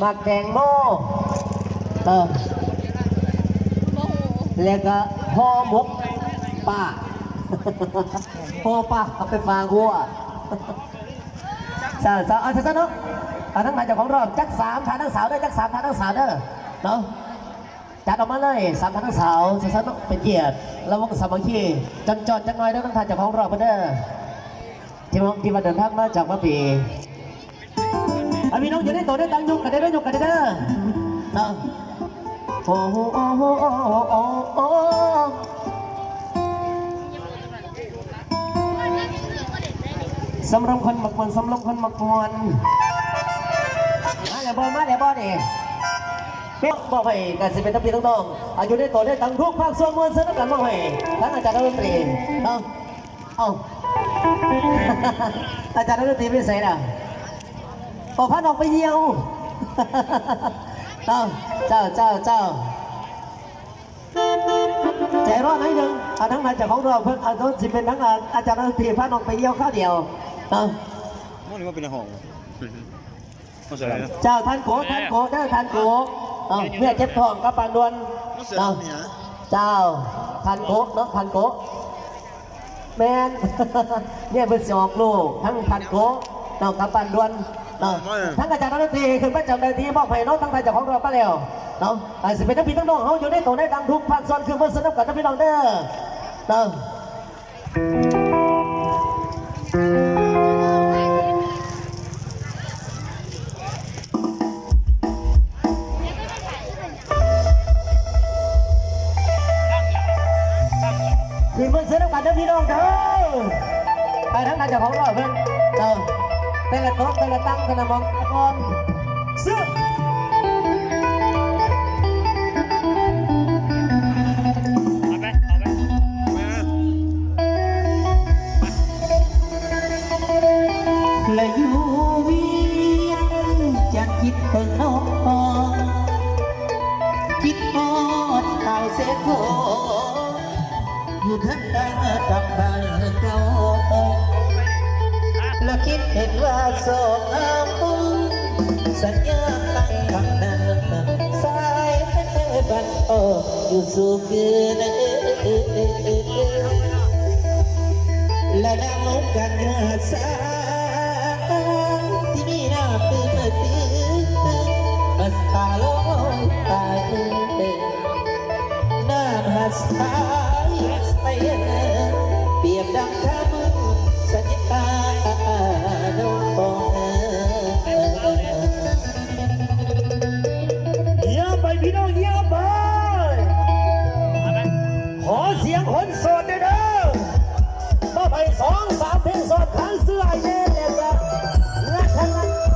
ໝາກແຕງໂມ ເອີ ແລ້ວກໍຫໍ່ໝົກປາ ຫໍ່ປາເອົາໄປຝາກງົວ. ສາວ ສາວ ເອົາຊັ້ນເນາະ ເອົາທາງທ່ານເຈົ້າຂອງລອບຈັກສາມທ່ານທັງສາວເດີ ຈັກສາມທ່ານທັງສາວເດີເນາະ. ຈັດອອກມາເລີຍ ສາມທ່ານທັງສາວ ຊັ້ນເນາະ ເປັນກຽດ ລະວົງສາມັກຄີ ຈອນຈອດຈັກໜ່ອຍເດີ ທາງທ່ານເຈົ້າຂອງລອບເພິ່ນເດີ ທີ່ວ່າ ທີ່ວ່າເດີນທາງມາຈາກວາປີ. ອາ ພີ່ນ້ອງຢູ່ໃນໂຕໃນຕັງ ຍົກກັນເດີ ຍົກກັນເດີເນາະ. ໂອ້ໂຫ ໂອ້ໂຫ ໂອ້ໂຫ ໂອ້ໂຫ ສຳລັບຄົນມັກມ່ວນ ສຳລັບຄົນມັກມ່ວນ ມາແລ້ວບໍ່ ມາແລ້ວບໍ່ນີ້? ເປັນ ມອບໃຫ້ກະຊິເປັນທັງພີ່ທັງນ້ອງ ອາ ຢູ່ໃນໂຕໃນຕັງ ທຸກພາກສ່ວນ ມ່ວນຊື່ນນຳກັນ ມອບໃຫ້ທັງອາຈານນັກດົນຕີເນາະ. ເອົ້າ ອາຈານນັກດົນຕີໄປໃສລະ? ໂອ້ ພານ້ອງໄປຍ່ຽວ ເອົ້າ ເຈົ້າ ເຈົ້າ ເຈົ້າ. ໃຈຮ້ອນໜ້ອຍໜຶ່ງ ອາ ທາງນັ້ນເຈົ້າຂອງດອກເພິ່ນ ອາ ໂຕຊິເປັນທາງອາ ອາຈານນັກດົນຕີພານ້ອງໄປຍ່ຽວຄາວດຽວ ເອົ້າ. ມັນວ່າເປັນຫ້ອງ ເຈົ້າ ທ່ານໂກ ທ່ານໂກເດີ ທ່ານໂກ ເອົ້າ ເມຍເຈັບທ້ອງກັບບ້ານດ່ວນເນາະ. ເຈົ້າ ທ່ານໂກເນາະ ທ່ານໂກ ແມ່ນ ເມຍເພິ່ນຊິອອກລູກ ທັງທ່ານໂກເນາະ ກັບບ້ານດ່ວນເນາະ. ທັງອາຈານນັກດົນຕີຂຶ້ນປະຈຳເວທີ ມອບໃຫ້ເນາະ ທັງທ່ານເຈົ້າຂອງດອກມາແລ້ວເນາະ. ອາ ຊິເປັນທັງພີ່ທັງນ້ອງເຮົາຢູ່ໃນໂຕໃນດັງ ທຸກພາກສ່ວນ ຄືເບິ່ງສະໜັບກັນນຳພີ່ນ້ອງເດີເນາະ. ຂຶ້ນມາເຊີນນຳກັນເດີພີ່ນ້ອງເດີ ໄປທາງນັ້ນເຈົ້າຂອງລອບເພິ່ນ ເອີ ແຕ່ລະໂຕະ ແຕ່ລະຕັ່ງ ແຕ່ລະໝ່ອງ ແຕ່ລະບ່ອນ ຊຶບ ເອົາໄປ ເອົາໄປ ແລະຢູ່ວຽງຈັນຄິດເຖິງນ້ອງ ຄິດຮອດສາວເຊໂກ ຢູ່ເທິງໃຕ້ກຳບານເກົ່າ ແລະຄິດເຫັນວ່າສອງເຮົາ ສັນຍາຕັ້ງຄຳນັ້ນ ສາຍເດີບັນອອກຢູ່ສູ່ຄືນ ແລະນຳອົງກັນເຮືອຊາ ທີ່ມີນ້ຳຕື່ນຕື່ນ ມາສາລົງຕາຍ ນ້ຳຮັກສາຍໃສ ປຽບດັ່ງຄຳສັນຍາ ນ້ອງເອີຍ. ຢ້າມໄປພີ່ນ້ອງ ຢ້າມໄປ ຂໍສຽງຄົນໂສດແດ່ເດີ ມາໄປສອງສາມເພງໂສດ ຄ້າງເສື້ອໃຫ້ແດ່ ແລ້ວກະງັດທັງນັ້ນ ສາ